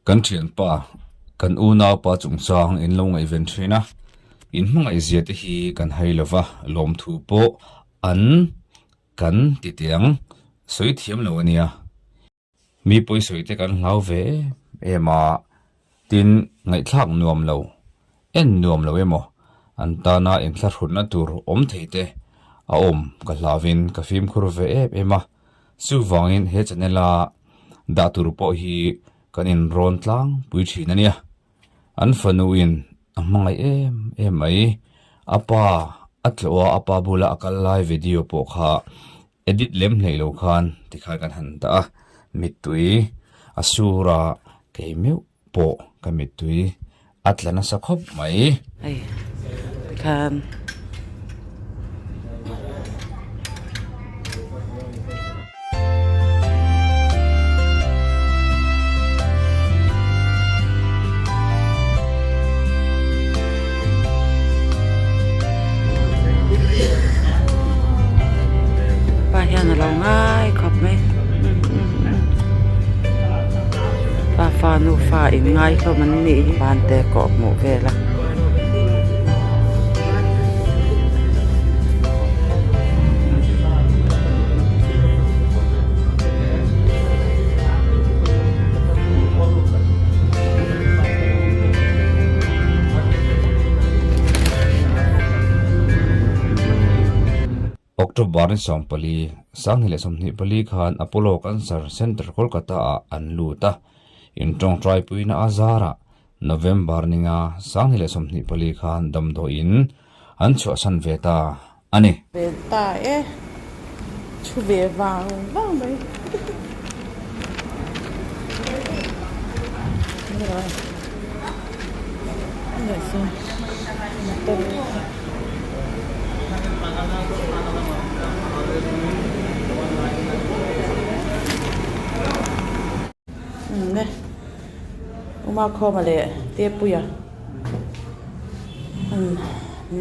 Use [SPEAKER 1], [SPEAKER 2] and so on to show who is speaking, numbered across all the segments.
[SPEAKER 1] Kan thianpa, kan unaupa chungchang in lo ngaihven thin a, in hmangaihzia te hi kan hai lova, lawmthu pawh an kan ti teh ang, sawi thiam lo a nia. Mi pawisawi te kan hlau ve em em a, tin ngaihthlak nuam lo, en nuam lo emaw an tana inthlahrunna tur awm thei te a awm ka hlauhin ka fimkhur ve em em a, chuvangin he channel a dah tur pawh hi kan inrawn tlangpui thin a nia. An fanuin a hmangaih em em mai, a pa a tlawh a, a pa bula a kal lai video pawh kha Edit lem hleih lo khan tikhan kan han dah a, mittui a sur a, kei meuh pawh ka mittui a tla nasa khawp mai.
[SPEAKER 2] Hei tikhan Pa hian a lo ngai khawp mai pa fa nufa in ngai hlawm an nih hi van te kawh hmuh vel a.
[SPEAKER 1] October ni 14, 2024 khan Apollo Cancer Centre Kolkata ah an lut a, intawngtaipuina a zarah November ninga 2024 khan damdawiin an chhuahsan ve ta a ni.
[SPEAKER 2] Ve ta e, thu ve vang vang mai. Ne Uma khawma leh Tepuia an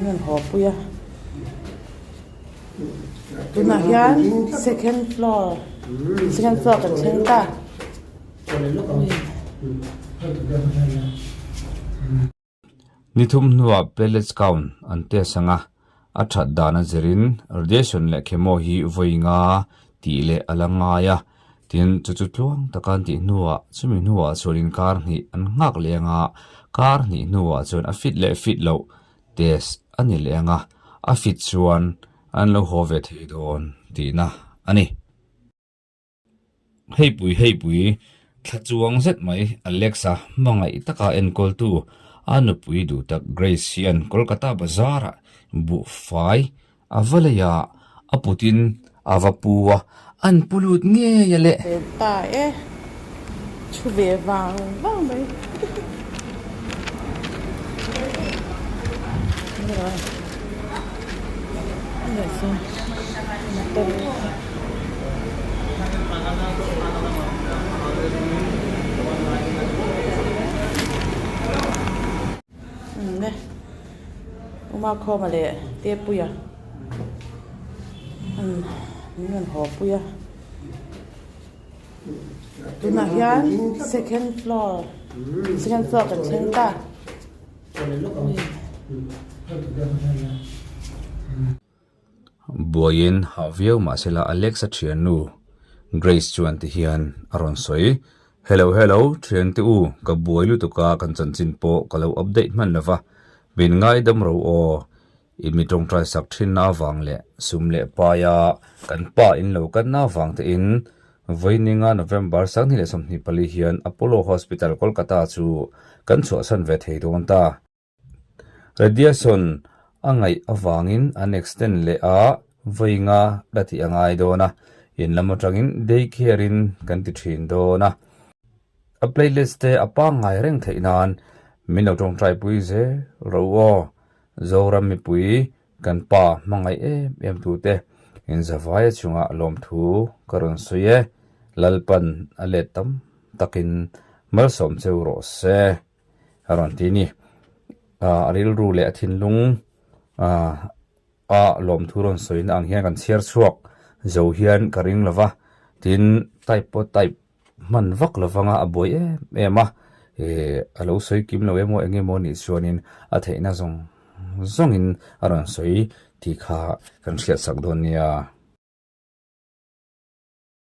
[SPEAKER 2] rawn haw pui a tunah hian second floor second floor kan thleng ta.
[SPEAKER 1] Ni thum hnuah platelets count an test ang a, a that dan a zirin radiation leh chemo hi vawi nga tih leh a la ngai a, tin chu chu tluang taka an tih hnuah chumi hnuah chuanin kar hnih an nghak leh ang a, kar hnih hnuah chuan a fit leh fit loh test a ni leh ang a, a fit chuan an lo haw ve thei dawn tihna a ni. Heipui heipui thla chuang zet mai Alexa hmangaih taka enkawltu a nupui duh tak Grace hian Kolkata bazar ah buhfai a va lei a, a putin a va pu a, an pu lut ngei a le.
[SPEAKER 2] Ve ta e, thu ve vang vang mai. Uma khawma leh Tepuia an rawn haw pui a. Tunah hian second floor second floor kan thleng ta.
[SPEAKER 1] Buaiin hah viau mahsela Alex-a thiannu Grace chuan ti hian a rawn sawi, Hello hello, thiante u, ka buai lutuk a, kan chanchin pawh ka lo update hman lova, min ngaidam ro aw. I mi tawngtai sak thinna avang leh sum leh paia kan pa in lo kanna avang tein vawininga November 2024 hian Apollo Hospital Kolkata chu kan chhuahsan ve thei dawn ta. Radiation a ngaih avangin an extend leh a vawinga la tih a ngai dawn a, in lam atangin day care in kan ti thin dawn a. A platelets te a pangngai reng theih nan min lo tawngtai pui zel ro aw. Zoram mipui kan pa hmangaih em em tute inzavaia chungah lawmthu ka rawn sawi e, Lalpan a let tam takin malsawm cheu rawh se a rawn ti a ni. A rilru leh a thinlung a lawmthu rawn sawina ang hian kan chhiar chhuak zo hian ka ring lo va, tin type pawh type hman vak lo vanga a buai em em a. Ih a lo sawi kim lo emaw eng emaw nih chuanin a theihna zawng zawngin a rawn sawi tih kha kan hriatsak dawn nia.